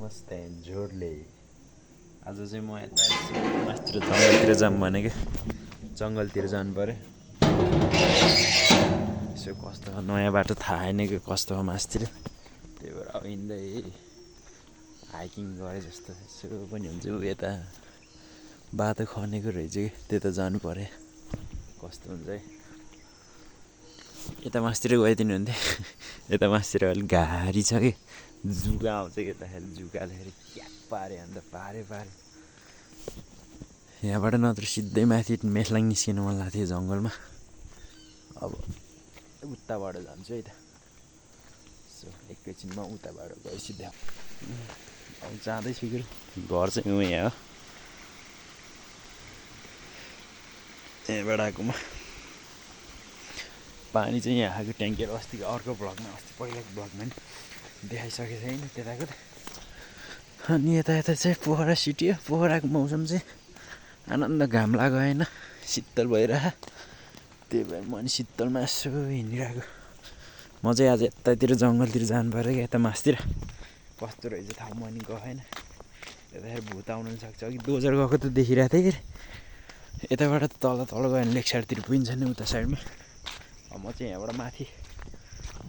नमस्ते जोडले आज चाहिँ म यता मास्तिर जङ्गलतिर जाऊँ भनेको जङ्गलतिर जानु पऱ्यो यसो कस्तो नयाँ बाटो थाहा छैन कि कस्तो हो मास्तिर त्यही भएर अब हिँड्दै हाइकिङ गरे जस्तो यसो पनि हुन्छ यता बाटो खनेको रहेछ कि त्यता जानु पऱ्यो कस्तो हुन्छ है यता मास्तिर गइदिनु हुन्थ्यो यता मास्तिर अलिक घारी छ कि जुगा आउँछ कि यताखेरि जुगाले क्याप पारे अन्त पारे यहाँबाट नत्र सिधै माथि मेसलाङ निस्किनु मन लाग्थ्यो जङ्गलमा अब उताबाट जान्छु है त सो एकैछिनमा उताबाट गयो सिधै अब जाँदैछु कि घर चाहिँ ऊ यहाँ हो यहाँबाट आएकोमा पानी चाहिँ यहाँ आएको ट्याङ्कीहरू अस्तिको अर्को ब्लकमा अस्ति पहिलाको ब्लकमा नि देखाइसकेको छैन त्यताको त अनि यता चाहिँ पोखरा सिटी हो पोखराको मौसम चाहिँ आनन्द घाम लाग्यो होइन शीतल भइरह त्यही भएर म नि शीतलमा यसो हिँडिरहेको म चाहिँ आज यतातिर जङ्गलतिर जानु पऱ्यो क्या यता मासतिर कस्तो रहेछ थाहा म नि गएन यताखेरि भूत आउनु पनि सक्छ अघि दोजर गएको त देखिरहेको थिएँ कि यताबाट तल तल गयो भने लेक साइडतिर पुगिन्छ नि उता साइडमा म चाहिँ यहाँबाट माथि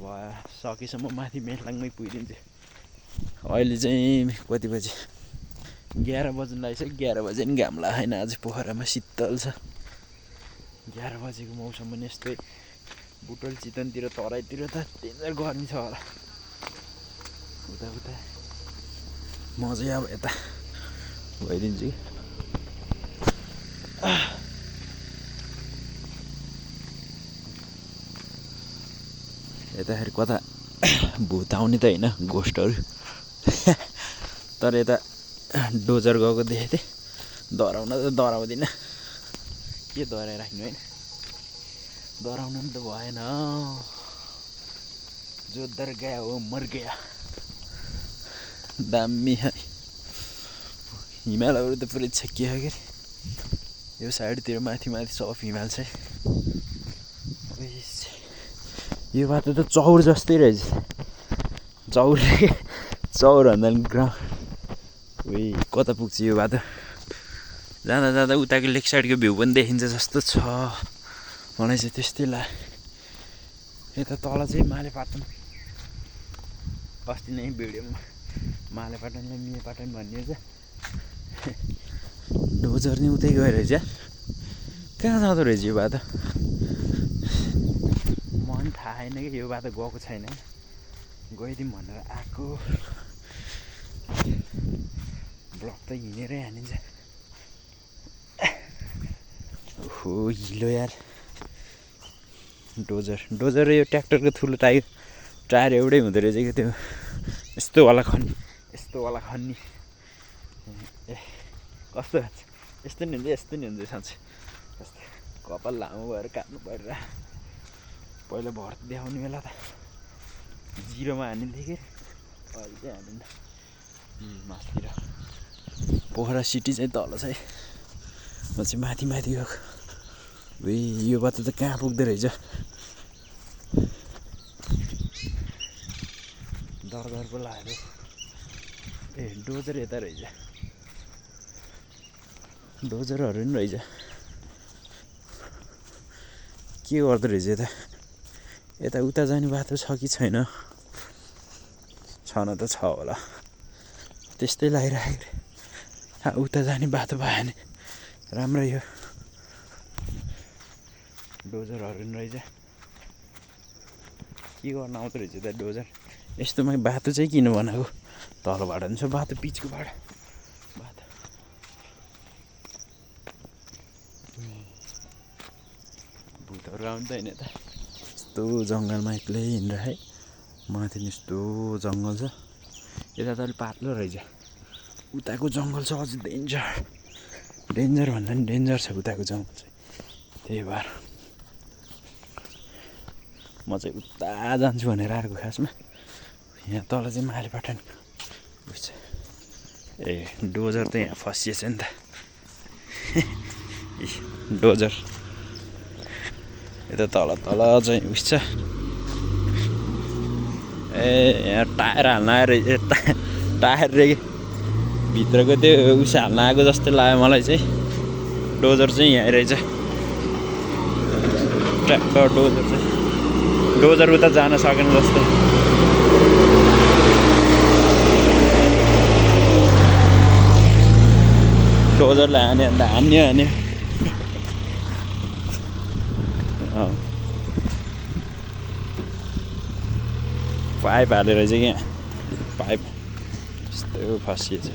भयो सकेसम्म माथि मेसलाङमै पुगिदिन्छु अहिले चाहिँ कति बजी 11 बज्नु लागिसक्यो 11 बजे नि घाम लागेन आज पोखरामा शीतल छ 11 बजेको मौसम पनि यस्तै बुटोल चितवनतिर तराईतिर त डेन्जर गर्मी छ होला उता म चाहिँ अब यता गइदिन्छु कि यताखेरि कता भूत आउने त होइन गोस्टहरू तर यता डोजर गएको देखेको थिएँ डराउन त डराउँदिनँ के डराइराख्नु होइन डराउनु पनि त भएन जो डर गया हो मर गया दामी हिमालहरू त पुरै छेकियो के यो साइडतिर माथि सब हिमाल छ यो बाटो त चौर जस्तै रहेछ चौर भन्दा नि ग्राउन्ड उही कता पुग्छ यो बाटो जाँदा जाँदा उताको लेक साइडको भ्यू पनि देखिन्छ जस्तो छ मलाई चाहिँ त्यस्तै लाग्यो यता तल चाहिँ मालेपाटन अस्ति नै भिडियोमा मालेपाटनले मियापाटन भन्ने छ डोजर नि उतै गएर रहेछ कहाँ जाँदो रहेछ यो बाटो मलाई थाहा छैन कि यो बाटो गएको छैन गइदिउँ भनेर आएको ब्लक त हिँडेरै हानिन्छ ओहो हिलो यार डोजर र यो ट्र्याक्टरको ठुलो टायर एउटै हुँदो रहेछ कि त्यो यस्तो वाला खन्नी ए कस्तो यस्तो नि हुन्छ साँच्चै कस्तो कपाल लामो भएर काट्नु परेर पहिला भर देखाउने बेला त जिरोमा हानिन्थ्यो कि अहिले चाहिँ हानिन्न मासतिर पोखरा सिटी चाहिँ तल छ है म चाहिँ माथि गएको यो बाटो त कहाँ पुग्दो रहेछ डर पो लाग्यो ए डोजर यता रहेछ डोजरहरू पनि रहेछ के गर्दो रहेछ यता उता जाने बाटो छ कि छैन छन त छ होला त्यस्तै लागिरहेको उता जाने बाटो भयो भने राम्रै हो डोजरहरू पनि रहेछ के गर्न आउँदो रहेछ त डोजर यस्तोमा बाटो चाहिँ किन बनाएको तलबाट हुन्छ बाटो पिचको बाटो भूतहरू आउनु त होइन त यस्तो जङ्गलमा एक्लै हिँडेर है माथि यस्तो जङ्गल छ यता त अलिक पातलो रहेछ उताको जङ्गल छ अझ डेन्जर भन्दा पनि डेन्जर छ उताको जङ्गल चाहिँ त्यही भएर म चाहिँ उता जान्छु भनेर आएको खासमा यहाँ तल चाहिँ मालेपाटन बुझ्छ ए डोजर त यहाँ फसिएछ नि त डोजर यता तल चाहिँ उस छ ए यहाँ टायर हाल्न आएर टायर रे भित्रको त्यो उस हाल्न आएको जस्तो लाग्यो मलाई चाहिँ डोजर चाहिँ यहाँ रहेछ ट्र्याक्टर डोजर चाहिँ डोजर उता जान सकेन जस्तो डोजरलाई हान्यो अन्त हान्यो पाइप हालेर चाहिँ यहाँ पाइप यस्तो फसिएछ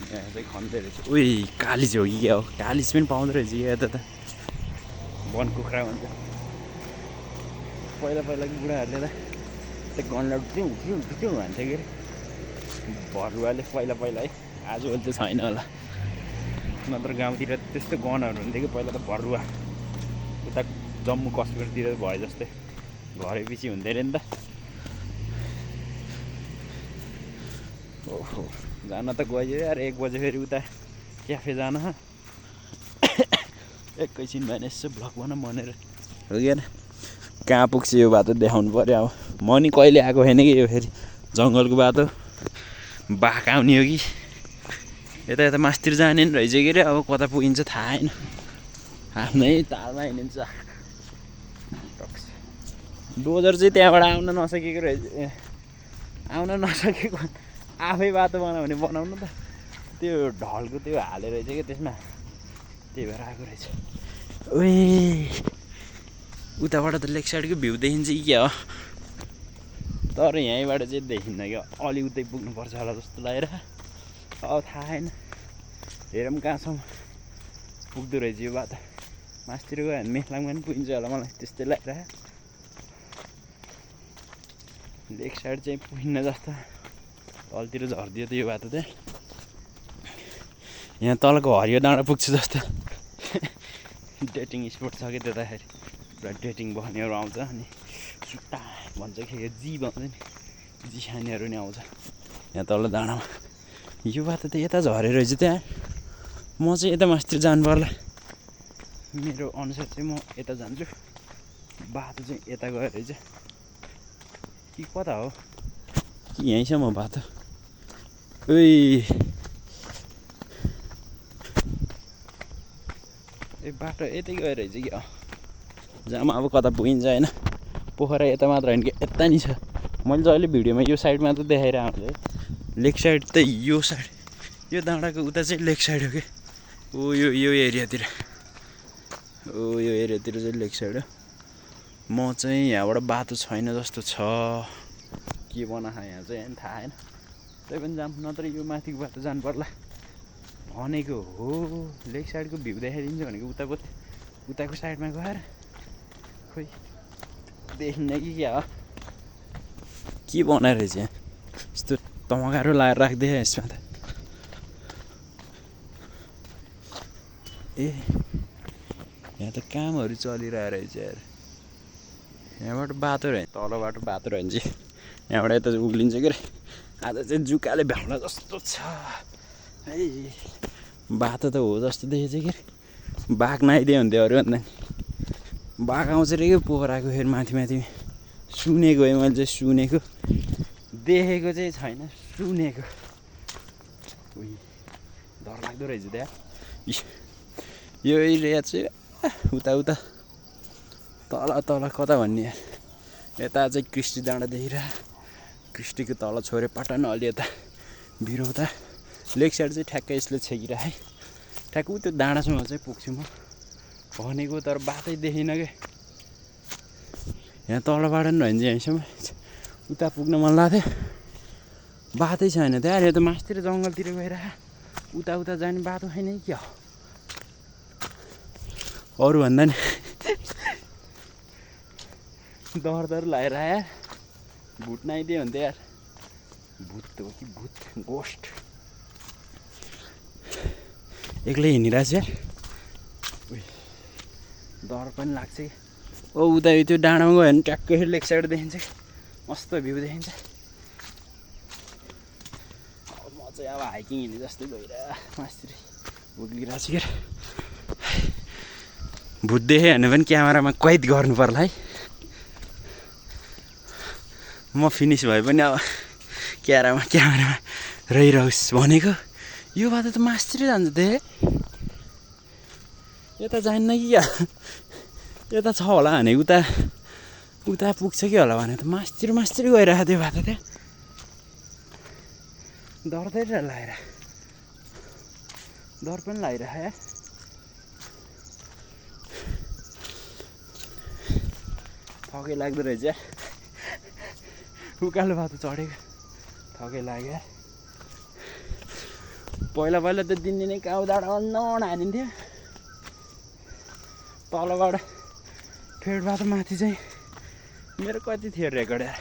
यहाँ चाहिँ खन्दै रहेछ उही कालिज हो कि क्या हो कालिज पनि पाउँदो रहेछ कि यता त वन कुखुरा भन्छ पहिला पहिलाको बुढाहरूले त त्यो गन्डा ठुट्यौँ भन्थ्यो कि भरुवाले पहिला पहिला है आजकल चाहिँ छैन होला नत्र गाउँतिर त्यस्तो गनहरू हुन्थ्यो कि पहिला त भरुवा उता जम्मू कश्मीरतिर भए जस्तै घरैपछि हुँदैन नि त ओहो जान त गयो यार 1 बजे फेरि उता क्याफे जान एकैछिन भएन यसो भ्लग बना भनेर हो कि कहाँ पुग्छ यो बाटो देखाउनु पऱ्यो अब म नि कहिले आएको होइन कि यो फेरि जङ्गलको बाटो बाघ आउने हो कि यता यता मास्तिर जाने नि रहेछ कि रे अब कता पुगिन्छ थाहा छैन आफ्नै तालमा हिँडिन्छ डोजर चाहिँ त्यहाँबाट आउन नसकेको रहेछ आउन नसकेको आफै बाटो बनायो भने बनाउनु त त्यो ढलको त्यो हालेर रहेछ कि त्यसमा त्यही भएर आएको रहेछ ओए उताबाट त लेक साइडको भ्यू देखिन्छ कि क्या हो तर यहीँबाट चाहिँ देखिन्न क्या अलि उतै पुग्नुपर्छ होला जस्तो लागेर अब थाहा छैन हेरौँ कहाँसम्म पुग्दो रहेछ यो बाटो मासतिर गयो भने मेखलाङमा पनि पुगिन्छ होला मलाई त्यस्तै लागिरहेको लेक साइड चाहिँ पुगिन्न जस्तो तलतिर झरिदियो त यो बाटो चाहिँ यहाँ तलको हरियो डाँडा पुग्छ जस्तो डेटिङ स्पोट छ कि त्यताखेरि पुरा डेटिङ बस्नेहरू आउँछ अनि सुट्टा भन्छ कि जी भन्छ नि जी खानेहरू नि आउँछ यहाँ तल डाँडामा यो बाटो त यता झरेर रहेछ त्यहाँ म चाहिँ यता मास्तिर जानु पर्ला मेरो अनुसार चाहिँ म यता जान्छु बाटो चाहिँ यता गएर रहेछ कि कता हो कि यहीँसम्म बाटो ओइ ए बाटो यतै गएर रहेछ कि जामा अब कता पुगिन्छ होइन पोखरा यता मात्र होइन कि यता नि छ मैले चाहिँ अहिले भिडियोमा यो साइडमा त देखाइरहेको हुन्छ है लेक साइड त यो साइड यो डाँडाको उता चाहिँ लेक साइड हो कि ओ यो एरियातिर ओ यो एरियातिर चाहिँ लेक साइड हो म चाहिँ यहाँबाट बाटो छैन जस्तो छ के बनाएको यहाँ चाहिँ थाहा छैन त्यही पनि जाऊँ नत्र यो माथिको बाटो जानु पर्ला भनेको हो लेक साइडको भ्यू देखाइदिन्छ भनेको उताको साइडमा गएर खोइ देखिन्न कि क्या हो के बनाएर रहेछ यहाँ यस्तो तमगारो लाएर राख्दै यसमा त ए यहाँ त कामहरू चलिरहेको रहेछ यार यहाँबाट बाटो रहेछ तलबाट बाटो रहेछ यहाँबाट यता उक्लिन्छ के अरे आज चाहिँ जुकाले भ्याउला जस्तो छ है बाटो त हो जस्तो देखेछ कि बाघ नआइदियो हुन्थ्यो अरू भन्दा बाघ आउँछ रे कि पोखराको फेरि माथि माथि सुनेको है मैले चाहिँ सुनेको देखेको चाहिँ छैन सुनेको उही डरलाग्दो रहेछ त्यहाँ यो एरिया चाहिँ उता तल कता भन्ने यार यता चाहिँ कृष्टि डाँडा देखिरहेको कृष्टिको तल छोरे पटन अलि यता बिरौता लेक साइड चाहिँ ठ्याक्कै यसले छेकिरहे ठ्याक्क त्यो डाँडासम्म चाहिँ पुग्छु म भनेको तर बाटै देखिनँ क्या यहाँ तलबाट नि रहन्छ यहीँसम्म उता पुग्न मन लाग्थ्यो बाटै छैन त्यहाँ यो त मासतिर जङ्गलतिर गएर उता जाने बाटो छैन क्या अरू भन्दा नि डर लागेर यार भुट नआइदियो भने त यार भूत हो कि भूत गोस्ट एक्लै हिँडिरहेको यार डर पनि लाग्छ कि ओ उता त्यो डाँडामा गयो भने ट्याक्कै लेक साइड देखिन्छ मस्त भ्यू देखिन्छ म चाहिँ अब हाइकिङ हिँड्ने जस्तै गइरहेको मासतिर उक्लिरहेको छु के भूत देखेँ भने पनि क्यामेरामा कैद गर्नु पर्ला है म फिनिस भए पनि अब क्यामेरामा रहिरहोस् भनेको यो बाटो त मास्तिर जान्छ दे यता जान्न कि क्या यता छ होला भने उता पुग्छ कि होला भने त मास्तिर गइरहेको त्यो बाटो त्यहाँ डर पनि लागिरहेको थकै लाग्दो रहेछ उकालो बाटो चढेको थकै लाग्यो पहिला त दिनदिनै काउदाड अन्नौड हानिन्थ्यो तलबाट फेड बाटो माथि चाहिँ मेरो कति थियो रेकर्ड यार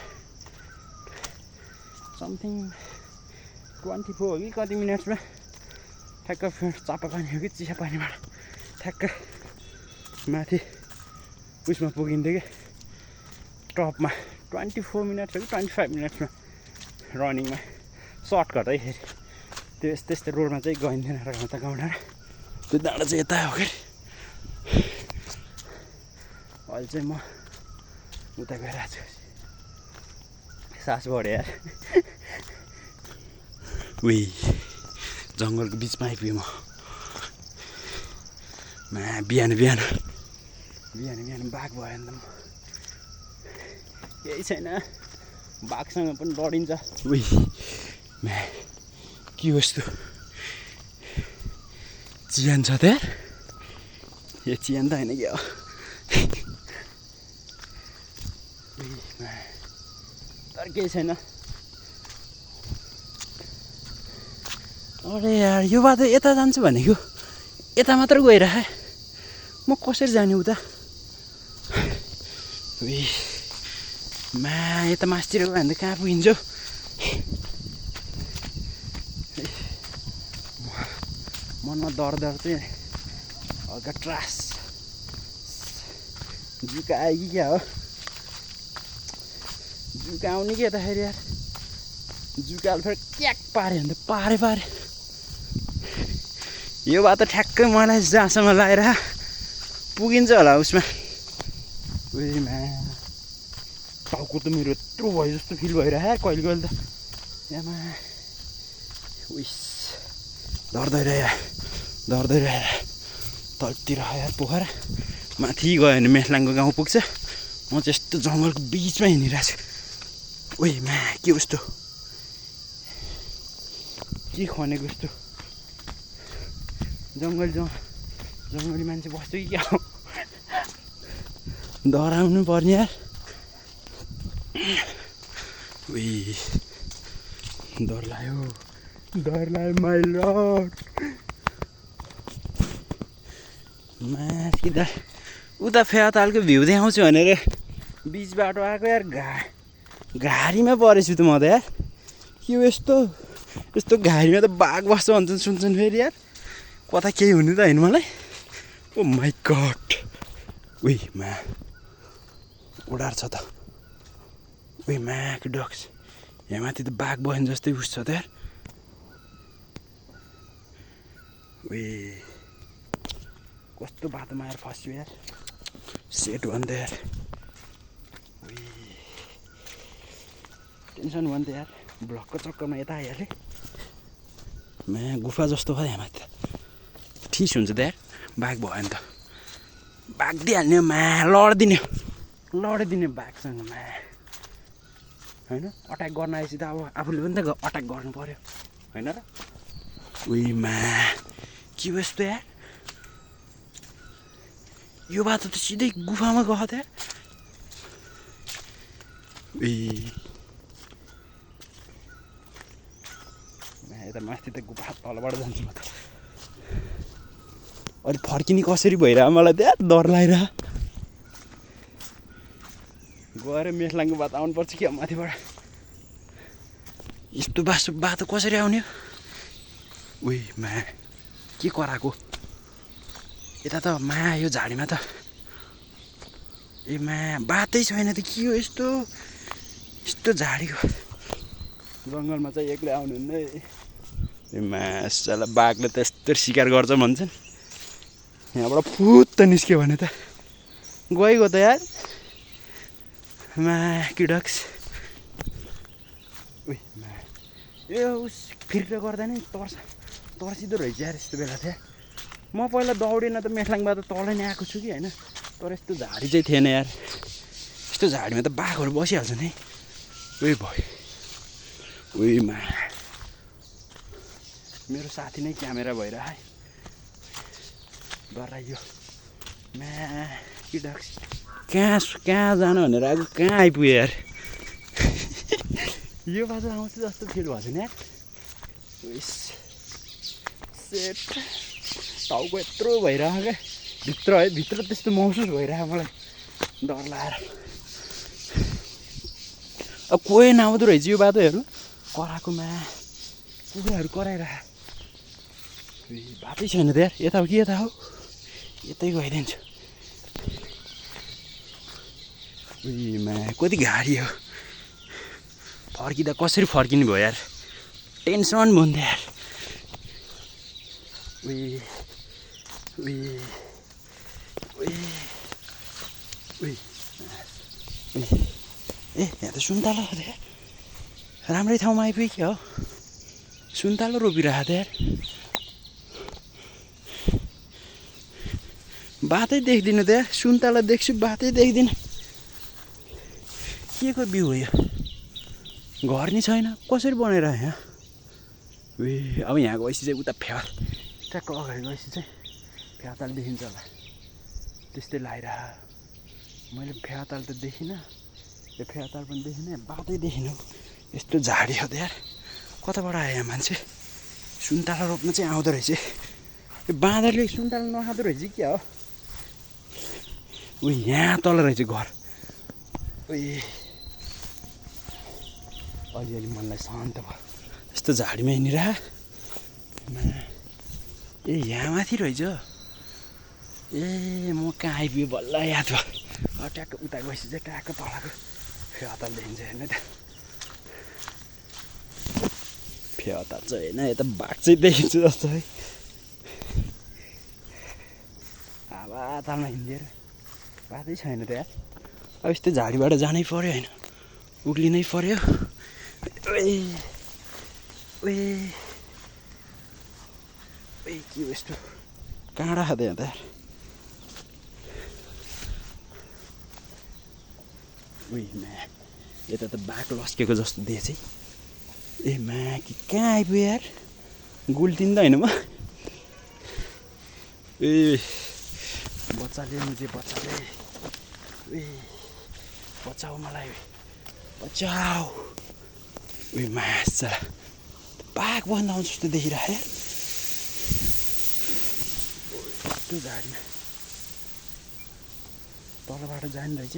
समथिङ 24 हो कि कति मिनट्समा ठ्याक्क चापापानी हो कि चिसापानीबाट ठ्याक्क माथि उसमा पुगिन्थ्यो कि टपमा 24 मिनट्स हो कि 25 मिनट्समा रनिङमा सर्टकट है फेरि त्यो त्यस्तै रोडमा चाहिँ गइन्थेन र गाउँबाट त्यो डाँडा चाहिँ यता हो कि अहिले चाहिँ म उता गइरहेको छु सास बढ्यो यार उही जङ्गलको बिचमा आइपुगेँ म बिहान बाघ भयो भने त म केही छैन बाघसँग पनि लडिन्छ उही के कस्तो चियान छ त यार यो चियान त होइन क्या तर केही छैन अरे यार यो बाटो यता जान्छु भनेको यता मात्र गइरहे म कसरी जाने उता यता मासतिर गयो भने त कहाँ पुगिन्छ मनमा डर चाहिँ हल्का ट्रास जुका आयो कि क्या हो जुका आउने कि यताखेरि यार जुकाले फेरि क्याक पाऱ्यो भने त पारे यो बाटो ठ्याक्कै मलाई जहाँसम्म लगाएर पुगिन्छ होला उसमा टाउको त मेरो यत्रो भयो जस्तो फिल भइरहेको कहिले त यामा डर्दै रह्यो तलतिर यार पोखरा माथि गयो भने मेखलाङको गाउँ पुग्छ म चाहिँ यस्तो जङ्गलको बिचमा हिँडिरहेको छु के कस्तो के खनेको जस्तो जङ्गली मान्छे बस्छ कि क्या हो डराउनु पर्ने यार डर लाग्यो माइ लर्ड माथि उता फेवातालको भ्यू देखाउँछु भनेर बिच बाटो आएको यार घारीमा परेछु त म त यार के हो यस्तो घारीमा त बाघ बस्छ भन्छन् सुन्छन् फेरि यार कता केही हुने त होइन मलाई ओ माइ गड उडार छ त के डक्स यहाँ माथि त बाघ बस्ने जस्तै उस छ त यार कस्तो बाटोमा आएर फस्यो यार सेट भयो नि त यार टेन्सन भयो नि त यार ब्लकको चक्करमा यता आइहालेँ गुफा जस्तो भयो यहाँ माथि ठिस हुन्छ त यार बाघ भयो भने त बाघ दिइहाल्ने लडिदिने बाघसँग होइन अट्याक गर्न आएपछि त अब आफूले पनि त अट्याक गर्नु पर्यो होइन र के यस्तो यार यो बाटो त सिधै गुफामा गयो त यता माथि त गुफा तलबाट जान्छु म त अहिले फर्किने कसरी भइरह मलाई त यार डर लागिरह गएर मेखलाङको बाटो आउनुपर्छ क्या माथिबाट यस्तो बाटो कसरी आउने के कराएको यता त यो झाडीमा त बाटै छैन त के हो यस्तो झाडीको जङ्गलमा चाहिँ एक्लै आउनुहुन्न मासला बाघले त यस्तो शिकार गर्छ भन्छन् यहाँबाट फुत्त निस्क्यो भने त गइगयो त यार किडक्स ए उस फिर्क गर्दा नि तर्सिँदो रहेछ यार यस्तो बेला थियो म पहिला दौडिन त मेथलाङबाट तलै नै आएको छु कि होइन तर यस्तो झाडी चाहिँ थिएन यार यस्तो झाडीमा त बाघहरू बसिहाल्छन् है उही भयो उहीमा मेरो साथी नै क्यामेरा भइरह है डराइयो किडक्स कहाँ जानु भनेर आएको कहाँ आइपुग्यो यार यो बाटो आउँछु जस्तो फिल भएको छैन यार सेट टाउको यत्रो भइरहेको क्या भित्र है भित्र त्यस्तो महसुस भइरहेको मलाई डर लाएर अब कोही नआउँदो रहेछ यो बाटोहरू कराएकोमा कुखुराहरू कराइरह बाटै छैन त यार यता हो कि यता हो यतै गइदिन्छु उहीमा कति गाडी हो फर्किँदा कसरी फर्किनु भयो यार टेन्सन भन्थ्यो यार ए यहाँ त सुन्तला हो त यार राम्रै ठाउँमा आइपुग्यो क्या हो सुन्तला रोपिरहेको त यार बाटै देख्दिनँ त यार सुन्तला देख्छु बाटै देख्दिनँ के को बिउ हो यो घर नि छैन कसरी बनाएर यहाँ अब यहाँ गएपछि चाहिँ उता ट्याक्क अगाडि गएपछि चाहिँ फ्याताल देखिन्छ होला त्यस्तै लगाइरह मैले फ्याताल त देखिनँ यो फ्याताल पनि देखिनँ बाटै देखिनँ यस्तो झाडी हो त यार कताबाट आयो यहाँ मान्छे सुन्तला रोप्न चाहिँ आउँदो रहेछ यो बाँदरले सुन्तला नखाँदो रहेछ क्या हो यहाँ तल रहेछ घर अलिअलि मनलाई शान्त भयो यस्तो झाडीमा हिँडिरह ए यहाँ माथि रहेछ ए म कहाँ आइपुगेँ बल्ल याद भयो ट्याक्क उता गएपछि चाहिँ ट्याक्क तलको फ्याताल देखिन्छ हेर्नु त फ्याताल चाहिँ होइन यता बाघ चाहिँ देखिन्छ जस्तो है हावातालमा हिँडेर बाटै छैन त यार अब यस्तो झाडीबाट जानै पर्यो होइन उक्लिनै पर्यो के हो यस्तो काँडा खाँदै यहाँ त यार यता त बाघ लस्केको जस्तो देखेछ है ए कि कहाँ आइपुग्यो यार गुल्टिँदा होइन म बच्चाले मुझे बच्चाले बचाऊ मलाई बचाऊ माछा बाघ बन्द आउँछ जस्तो देखिरहेको यार यस्तो झाडीमा तलबाट जाने रहेछ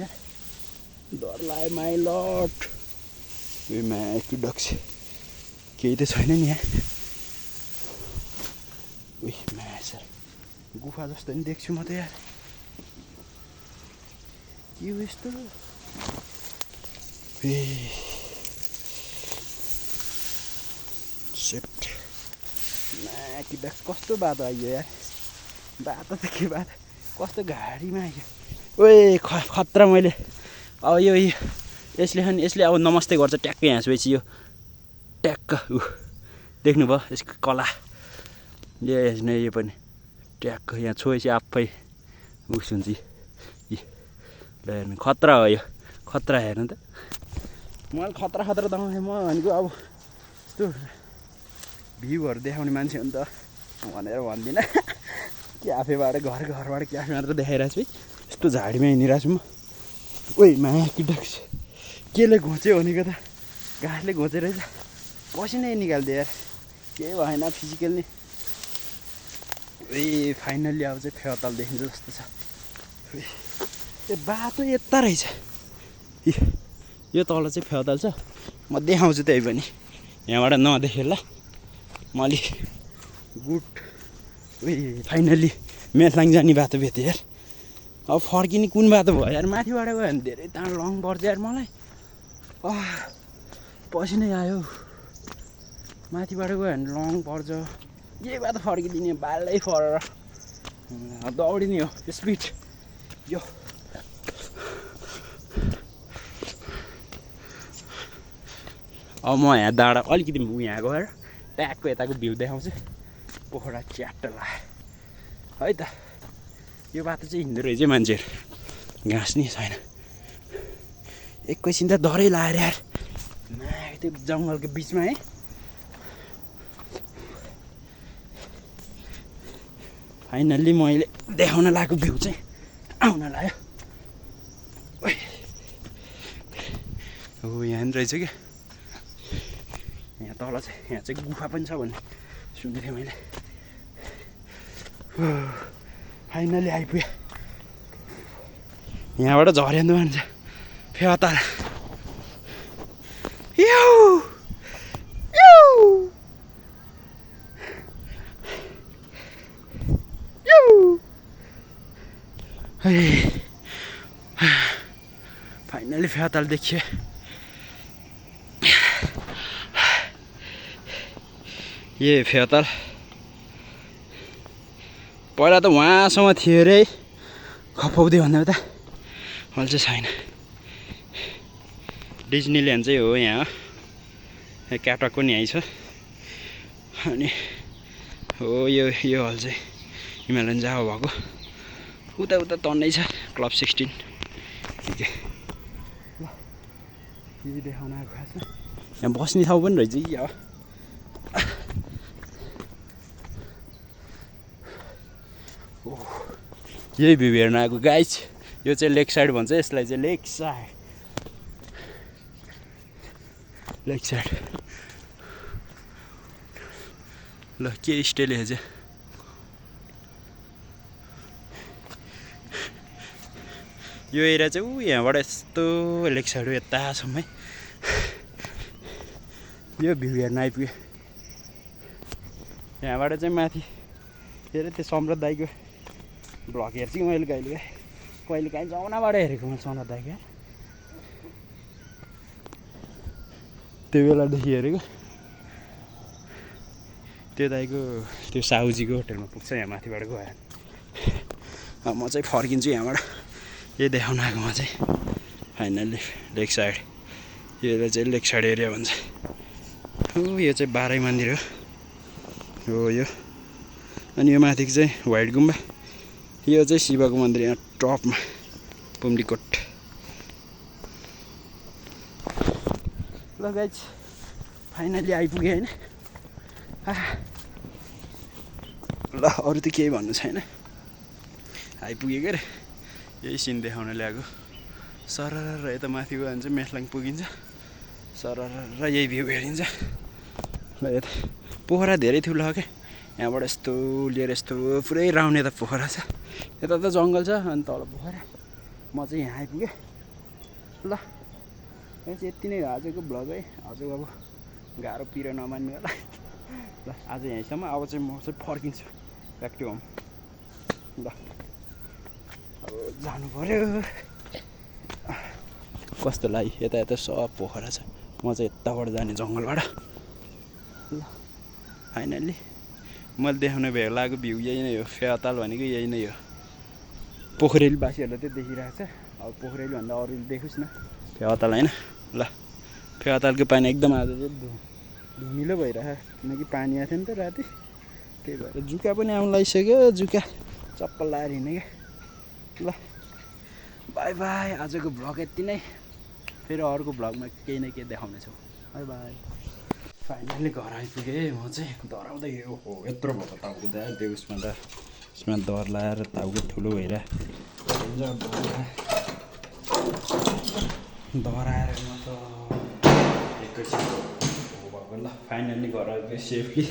डर लाग्यो माइ लट यस्तो डक्स केही त छैन नि यहाँ माछा गुफा जस्तो नि देख्छु म त यार के हो यस्तो किडक्स कस्तो बाटो आइयो यार बाटो त के बाटो कस्तो घाडीमा आइयो खतरा मैले अब यसले अब नमस्ते गर्छ ट्याक्कै हाँसपछि यो ट्याक्क देख्नुभयो यसको कला हेर्नु यो पनि ट्याक्क यहाँ छोएपछि आफै हुन्छ ल हेर्नु खतरा हो यो खतरा हेर्नु त मैले खतरा देखाउँथेँ म भनेको अब यस्तो भ्यूहरू देखाउने मान्छे हो नि त भनेर भन्दिनँ क्याफेबाट घरबाट क्याफे मात्र देखाइरहेको छु है यस्तो झाडीमा हिँडिरहेको छु म किडक्स केले घोच्यो भनेको त घाँसले घोचेर रहेछ पसिनै निकालिदियो यार केही भएन फिजिकल नि फाइनल्ली अब चाहिँ फ्याताल देखिन्छ जस्तो छ ए बाटो यता रहेछ यो तल चाहिँ फ्याताल छ म देखाउँछु त्यही पनि यहाँबाट नदेखेँ ल म अलिक गुड फाइनल्ली मेथलाङ जाने बाटो भेटेँ यार अब फर्किने कुन बाटो भयो यार माथिबाट गयो भने धेरै टाढो लङ पर्छ यार मलाई पसिनै आयो माथिबाट गयो भने लङ पर्छ यही बाटो फर्किदिने बालै फरेर दौडिने हो स्पिड यो अब म यहाँ डाँडा अलिकति यहाँ गएर ट्यागको यताको भ्यू देखाउँछु पोखरा च्याप्ट लाग्यो है त यो बाटो चाहिँ हिँड्दो रहेछ मान्छेहरू घाँस नि छैन एकैछिन त डरै लाग्यो यार त्यो जङ्गलको बिचमा है फाइनल्ली मैले देखाउन लागेको भ्यू चाहिँ आउन लाग्यो हो यहाँ रहेछ क्या यहाँ तल चाहिँ यहाँ चाहिँ गुफा पनि छ भन्ने सुनेको थिएँ मैले फाइनली आइपुगेँ यहाँबाट झर्यान्दो भन्छ फेवाताल फाइनली फेवाताल देखिए ये फेवाताल पहिला त वहाँसम्म थियो अरे खपाउँदै भन्दा त अहिले चाहिँ छैन डिज्नील्यान्ड चाहिँ हो यहाँ क्याटक पनि यहीँ छ अनि हो यो हल चाहिँ हिमालयन जावा भएको उता उता तन्नै छ क्लब 16 ल यही देखाउन आएको खासमा यहाँ बस्ने ठाउँ पनि रहेछ कि अब यही भ्यू हेर्न आएको गाइज यो चाहिँ लेक साइड भन्छ यसलाई चाहिँ लेक साइड ल के स्टेले हेर्छ यो एरिया चाहिँ यहाँबाट यस्तो लेक साइड हो यतासम्म है यो भ्यू हेर्न आइपुग्यो यहाँबाट चाहिँ माथि के अरे त्यो सम्राट दाइको भ्लग हेर्छु कि मैले कहिले काहीँ जमानाबाट हेरेको मैले सम्राट दाइको त्यो बेलादेखि हेरेको त्यो दाइको त्यो साहुजीको होटेलमा पुग्छ यहाँ माथिबाट गयो अब म चाहिँ फर्किन्छु यहाँबाट यही देखाउन आएको म चाहिँ फाइनल्ली लेक साइड यो चाहिँ लेक साइड एरिया भन्छ हो यो चाहिँ बाह्रै मन्दिर हो यो अनि यो माथिको चाहिँ व्हाइट गुम्बा यो चाहिँ शिवको मन्दिर यहाँ टपमा पुम्डीकोट ल गाइज फाइनली आइपुगेँ होइन ल अरू त केही भन्नु छैन आइपुगेको अरे यही सिन देखाउन ल्याएको सरर यता माथि गयो भने चाहिँ मेसलाङ पुगिन्छ सरर यही भ्यू हेरिन्छ ल यता पोखरा धेरै ठुलो हो क्या यहाँबाट यस्तो लिएर यस्तो पुरै राउन्ड यता पोखरा छ यता त जङ्गल छ अनि तल पोखरा म चाहिँ यहाँ आइपुगेँ ल यहाँ चाहिँ यति नै हो आजको भ्लग है आज अब गाह्रो पिरो नमान्नु होला ल आज यहीँसम्म अब चाहिँ म चाहिँ फर्किन्छु ब्याक टु होम ल अब जानु पऱ्यो कस्तो लाग्यो यता सब पोखरा छ म चाहिँ यताबाट जाने जङ्गलबाट ल फाइनल्ली मैले देखाउन भेट लागेको भ्यू यही नै हो फेवाताल भनेको यही नै हो पोखरेलीवासीहरूलाई चाहिँ देखिरहेको छ अब पोखरेली भन्दा अरूले देखोस् न फेवाताल होइन ल फेवातालको पानी एकदम आज चाहिँ धुमिलो भइरहेको किनकि पानी आएको थियो नि त राति त्यही भएर जुका पनि आउनु लागिसक्यो जुका चप्पल लाएर हिँड्ने क्या ल बाई बाई आजको भ्लग यति नै फेरि अर्को भ्लगमा केही न केही देखाउनेछौँ बाई बाई फाइनली घर आइपुगेँ म चाहिँ डराउँदै हो यत्रो भएको टाउको त्यो उसमा त यसमा डर लगाएर टाउको ठुलो डराएर म त एकैछिन भएको ल फाइनल्ली घर आइपुगेँ सेफली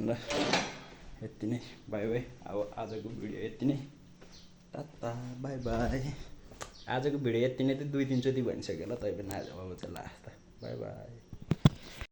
ल यति नै बाई बाई अब आजको भिडियो यति नै टाटा बाई बाई आजको भिडियो यति नै त 2-3 चोटि भनिसक्यो ल तैपनि आज अब चाहिँ लास्ट बाई बाई